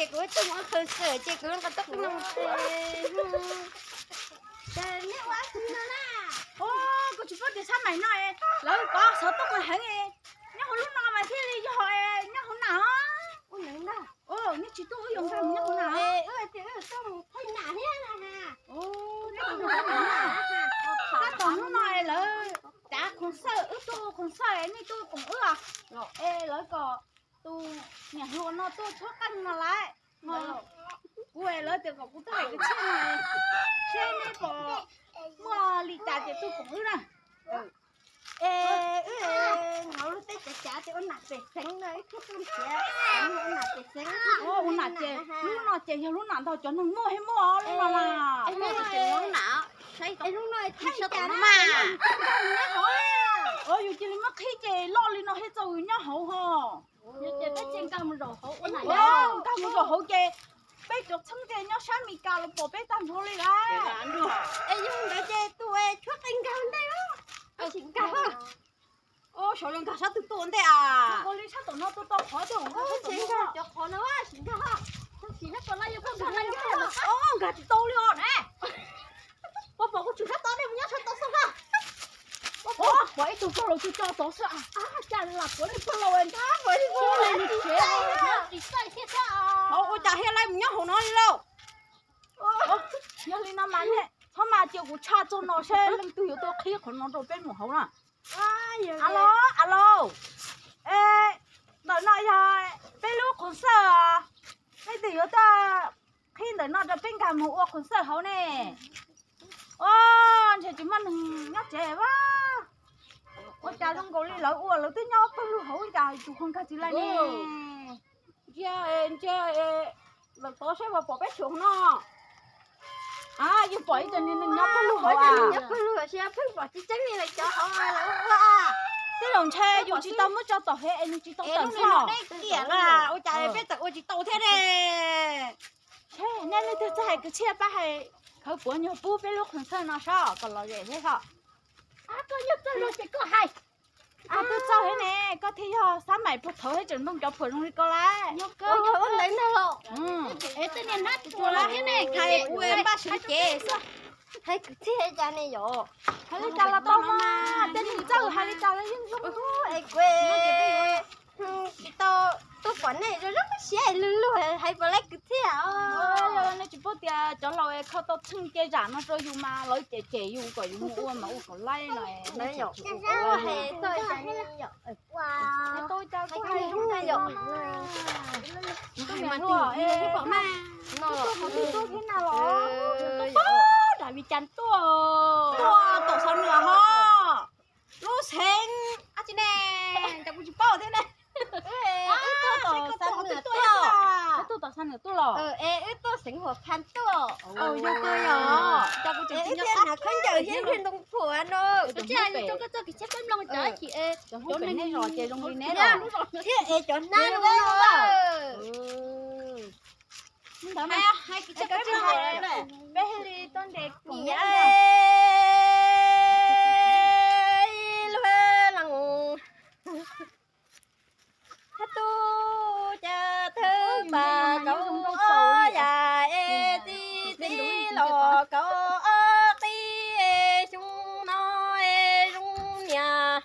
Ces kuv tuaj mus ua khaws xwm ces kuv nqa tau qhov no. Ces nej ua dab tsi no na? Kuv tsis paub tias xab maim no lawv kov xov tooj mas heev, nyob hauv lub no mas thiaj li yog nyob hauv na. Nej tsis tuaj wb yuav nkag mus nyob hauv na. Tab tom hnub no lawv cav concert, wb tuaj ua concert nej tuaj koom wb os. Es lawv kom tus niam hluas no tuaj tshuab qeej no lawm. Kuv lawv tias kom kuv tuaj hais kwv txhiaj no, seb nej puas muaj li cas ces tuaj koom wb na. Es wb hnov luag tej cav cav tias ua nam pem xeev no, ib khub tuaj nrhiav ua nam pem xeev. Ua nam ces lub no ces yog lub nam ntag, cov neeg muaj thiab muaj lub no na. Lub no thaij cas no mas. Yus cia li muab qhib ces loj li no thiab txaus yus nyob hauv ho. Nkag mus zaum hauv ces peb cov txheeb ces nyob sab Mes Kas los pom peb tag nrho li lawm. Es yog ntawd ces tus tshuab qeej nkag ntej, sim nkag. Sawv daws nkag sab twg tuaj ntej a? Ua li sab tom no tuaj tau qhov twg, nkag sab tom no, cov qhov no sim nkag. Nkag tsis tau li os ne. Puas pom kuv tsum sab tod, nej mus nyob sab tod xwb na. Puas pom ib tug pog laus tso tso tod xwb a? Cas lam puav leej pog laus nkag puav leej pog laus tsis txawj thiab thiab. Ua cas thiaj li mus nyob hauv no li lauj? Yog li no mas txhob mas cia kuv tshaj txog no seb leej twg yuav tuaj qhib qhov no rau peb mus hauv na. Alo, alo. Ntawm no yog peb lub qhov xawj os. Leej twg yuav tuaj qhib ntawm no rau peb nkag mus ua qhov xawj hauv ne? Ntshe tsis muaj neeg nyob tsev a. Ua cas zoo nkaus li lawv ua lawv twb nyob pawg lug hauv cas tus ho nkag tsis lawm ne? Ntsia, ntsia, lawm tod seb puas pom peb xyuas no. Yus pom ib co neeg nyob pawg lug hauv, nyob pawg lug hauv, pheej pom tsis tseeb li lawv cov hauv lawv ua. Tej zaum ntshe yus tsis tau muab tso tom hev es nws tsis tau tawm xwb os. Ua cas peb txawm ua tsis tau thiab ne? Nej leej twg txawj hais kwv txhiaj pab hais khawv puav nyuag pub peb lub qhov xawj no saib kom lom zem thiab saib. Koj twb txawj thiab ne, koj thiaj yog xab maim puag thaud thiab tseem nplooj cov phuam zoo li koj lawm. Hais kwv txhiaj cas ne yom? Hais li cas los tau mas, tej neeg txawj hais li cas los yeej zoo. Es kuv tsis tau tuaj pom nej zoo zoo siab luag luag hais puas laib kwv txhiaj os. Nej tsis paub tias cov laus es kho tau txheej ce zam no rau yus mas lawv cem cem yus kom yus mus ua mas ua kom laib no. Hais tau cas kuj hais zoo na yom. Hais mas tus ub kom mas no los tus ub thiab na los. Daim Vim Cas tuaj, tuaj tom Xav Nwm ho. Lub xeev dab tsi ne? Cas kuv tsis paub thiab ne. Wb tuaj tom Xav Nwm tuaj. Wb tuaj tom Xav Nwm tuaj los? Es wb tuaj xeev Huam Phas tuaj. Yog kawg yog. Cas kuv tseem tsis nco qab khaub ncaws thiab ntoo phuam no. Tus tsis hais li rau koj txoj kev tsheb peb mloog cov chim es cov neeg los ces zoo li neb thiab es cov hnab no. Ntawd mas peb thiaj li tuaj ntes koom luag lees. Hab tub cas thawj pas kauv ob yam es txi txiv los kauv ob qib es xyoo no es zoo niam.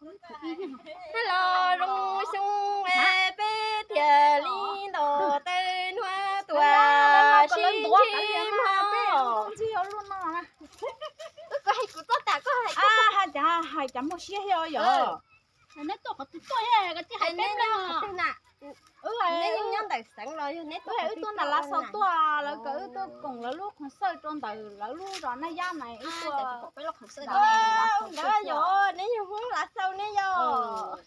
Hab los zoo xyoo es peb thiaj li ntaus tawv nuav tuaj sib ntsib mog. Wb kuv hais kuv txoj tas koj hais koj. Hais cas, hais cas muaj siab thiab yom. Neb tuaj qhov twg tuaj thiab koj tsis hais peb mloog. Neb yeej nyob ntawm xeev los yog neb tuaj, wb tuaj ntawm Lav Xaus tuaj, lawv kom wb tuaj koom lawv lub qhov xawj rau ntawm lawv lub zos Naj Yab na. Wb tuaj peb lub qhov xawj, neb yog Hmoob Lav Xaus ne yom.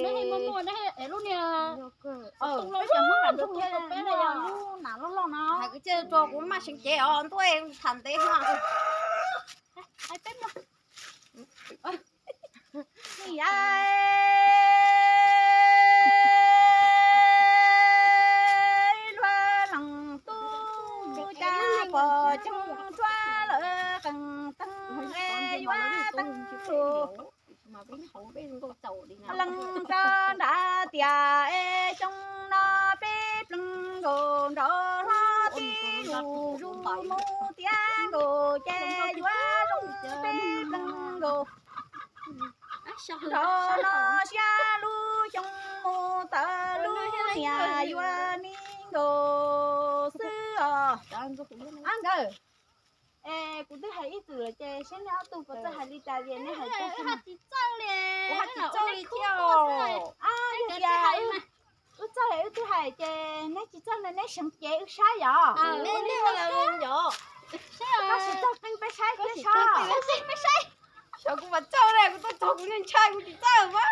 Neb muaj muaj neb es lub niag, peb cov Hmoob lam nrog tuaj rau peb na yog lub nas loj loj no. Hais kwv txhiaj rau kuv maj seev cev os ntuj, tham ntev heev. Hais peb mloog. Luag leej tub cas pom cooj tsuab lawm qeej teeb es yuav teeb lug. Leej tsa nrad tias es xyoo no peb pleev nkaus nrov hlo tib zus zus mus tiav nkaus ces yuav zoo peb pleev nkaus nrov no siab lub xyoo mus tawm lub niam yuav mi nkaus xwb os. Ab nkawd, es kuv twb hais ib txwm lawm ces seb nej ob tug puas txawj hais li cas es nej hais tsis txawj li. Kuv hais tsis txawj li thiab. Yog tias wb txawj wb twb hais ces neb tsis txawj no neb seev cev wb saib yom. Koj sim txog qeej peb saib thiab saib. Xyov kuv mam txawj li, kuv tuaj txog kuv ntshai kuv tsis txawj mas.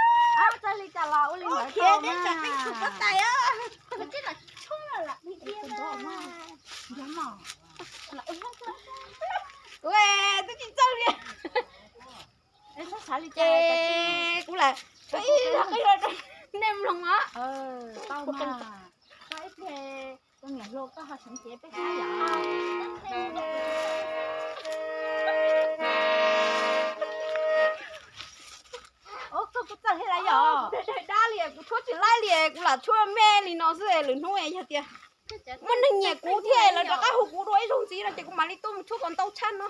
Txawj li cas los ua li ntawd. Kuv twb tsis txawj li. Ces kuv lam tso ib zag qeej rau nej mloog os. Tau mas, tso ib pliag, koj niam hluas koj ho seev cev peb saib yom. Koj kuj txawj thiab lawm yom. Kuv daim dab li kuv tshuab tsis laib li, kuv lam tshuab me li no xwb, lwm hnub yog tias muaj neeg nyiam kuv thiab lawv rov qab hu kuv dua ib zaug ntxiv no ces kuv mam li tuaj mus tshuab kom ntau tshaj no.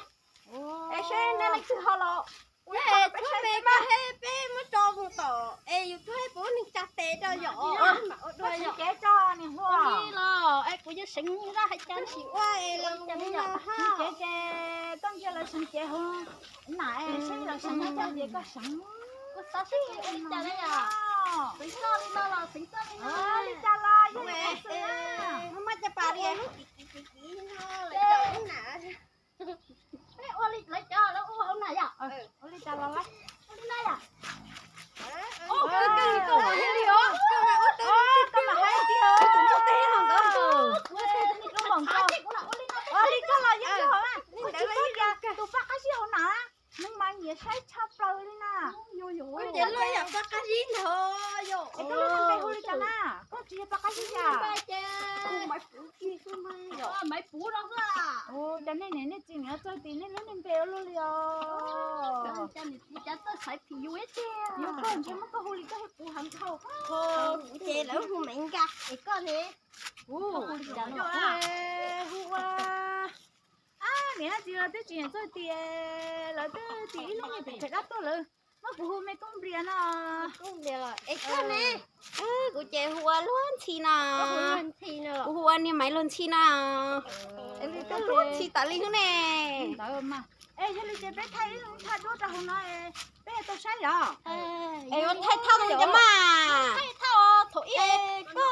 Es seb nej leej twg ho los. Tshuab me koj thiab peb muab tso mus tom es YouTube puas muaj neeg tsa tes rau yom. Koj seev cev tso niam hluas. Los es kuv yeej seev zaj hais cas sim ua es los ua li no ha. Seev cev ces koj ntsia lawv seev cev hauv nam es seb lawv seev nyob twg ces koj seev. Kuv xav seb ua li cas na yom. Xeev txoj li no los xeev txoj li no. Li cas los yog li xwb na. Muaj cov pas li lub kiv kiv kiv kiv no lawv cov lub nam. Peb ua li lawv cov lawv ua hauv na yom. Ua li cas los lawv ua li na yom. Koj mam hais tiag. Ua li koj los yeej yog, kuv tsis paub tias tus paj qab zib hauv na, nws mas nyiam saib tshaj plaws li na. Kuv ces loj yam paj qab zib ntag. Es koj lub npe hu li cas na? Koj tsis yog paj qab zib yam. Maiv Puv no. Cov nej niam nej txiv niam txawj tim nej lub niag npe ua luaj li os. Cas txawj xaiv phim yus ib teg. Yog koj ntshe muab koj hu li koj hu puv heev dhau. Kuv ces lawv hu Maiv Nkaj es koj ne? Hu ua, niam txiv lawv twb tsis niam txawj tim, lawv twb tim ib lub niag tim pem dab tuaj lawm. Muab kuv hu me Koob Nplias no. Es koj ne? Kuv ces hu ua Luag Ntxhi no. Kuv hu ua niag Maiv Luag Ntxhi no. Es Luag Ntxhi tas li xwb ne. Es yog li ces peb thaij ib lub thaj duab rau hauv no, peb tau saib yom. Es yuav thaij thaj no cas mas. Thaum ib koj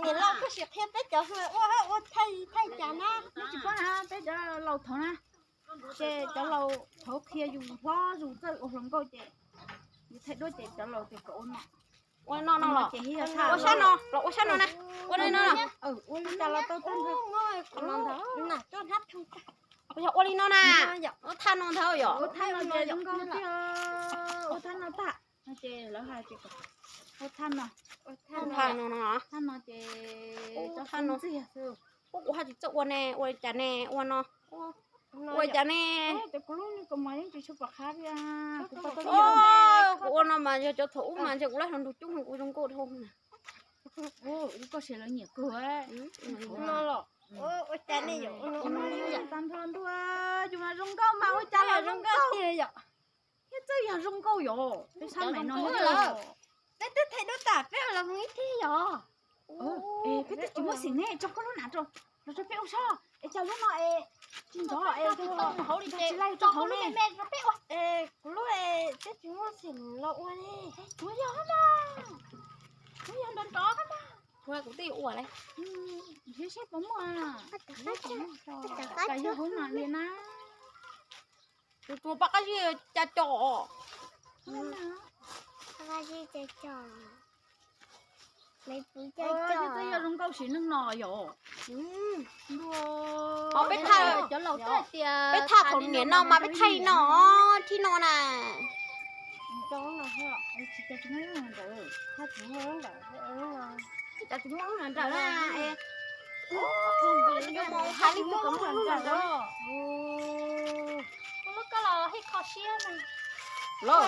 niam laus koj sim qhia peb cov ua ua thaij thaij cas na. Neb tsis paub na, peb cov laus thaud na, ces cov laus thaud qhia yus hlob yus txawj ua hluas nkauj ces yus thaij duab ces cov laus tias kom ua no. Ua no no los ua sab no, los ua sab no na. Ua li no. Ua li cas los tau tag nrho. Yog ua li no na. Ua thaj no ntag yom. Ua thaj no ces zoo nkauj tiag. Ua thaj no tag. Ces lawv hais tias ua thaj no. Thaj no no. Thaj no ces ua thaj no. Ua kuv haj tsis txawj ua ne, ua li cas ne, ua no. Ua li cas ne. Kuv lub niag kaus mom yeej tsis tshua pom qab li. Kuv ua no mas yog cov thaum ub mas ntshe kuv lab hlo nrug coob kuv zoo nkauj dhau na. Koj siab lawv nyiam kawg. Ua cas ne yom. Tag nrho ntuj, yus mas zoo nkauj mas ua cas los zoo nkauj tiag yom. Thiab txawj yog zoo nkauj yom, peb sab me no. Peb twb thaij duab tas peb los mus ib teg yom. Peb twb tsis muaj xim ne, tso koj lub nam rau, los rau peb ua sab. Es cas lub no es tsis nrov es tsis laij rau hauv ne. Kuv lub twb tsis muaj xim los ua ne. Kuv yog hab mas, kuv yog nrov nrov hab mas. Kuv twb ua lawm. Nrhiav seb puas muaj, puas muaj, cas yog hauv no li na. Tus tus paj qab zib cas cov. Paj qab zib cas cov. Twb yog zoo nkauj sim neej no yom. Peb thaj, cov laus txawj tias peb thaj thaum niam no mas peb thaij no, thib no na. Cas tsis muaj ntawm na. Yuav mus hais li twg kom muaj ntawm na. Lub koj los hij kho siab na. Los,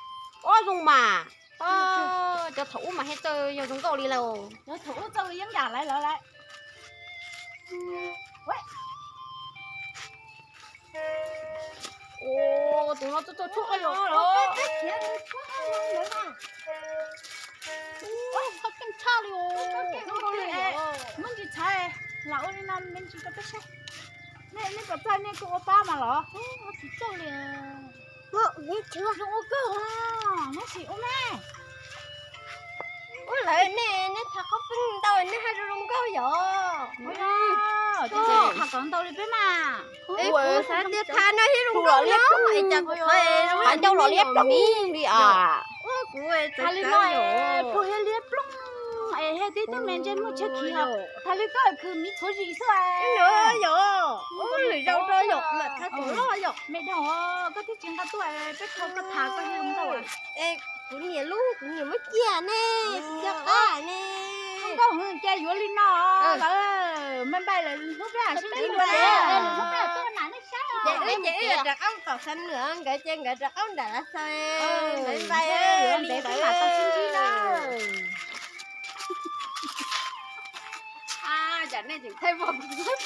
Ob zoo mas. Cov thaum ub mas thiaj txawj yog zoo nkauj li lauj. Cov thaum ub txawj yeeb yam lawm lawm. Tus no txawj txawj tshuaj los. Ua, txawj keej tshaj li os. Muab ntsis txhais, lam ua li no me ntsis rau peb saib. Nej puas txawj, nej kuj ua pab mas los? Tsis txawj li. Zoo ua kawg os, neb sim ua me. Ua lawm nej, neb tham qhov pheej ntau, neb hais zoo zoo nkauj yom. Tham kom ntau li peb mas. Kuv xav tias tham no thiaj zoo nkauj no, es cas kuv tham ncauj los liab ploog li as. Kuv tham li no pluag thiab liab ploog, es thiab tib tug me ntsej muag tshiab khiv, tham li koj khwv miv txhuav zim xwb. Yog, lwm zaus rau yom, mam tham kom loj yom. Me dhau, koj twb tsis nqa tuaj, peb kho koj tham koj thiaj zoo nkauj. Es kuv niam lub, kuv niam muab cia ne, kuv cov qab ne. Zoo nkauj heev ces yuav li no lawm, me npaim lawm hnub peb sib ntsib dua. Hnub peb tuaj na nej saib. Ces wb ces wb rov qab tom Xav Nwm nkawd ces nkawd rov qab nram Lav Xaus, me npaim li ntawd. Tsam nej tseem thaij vog kuv.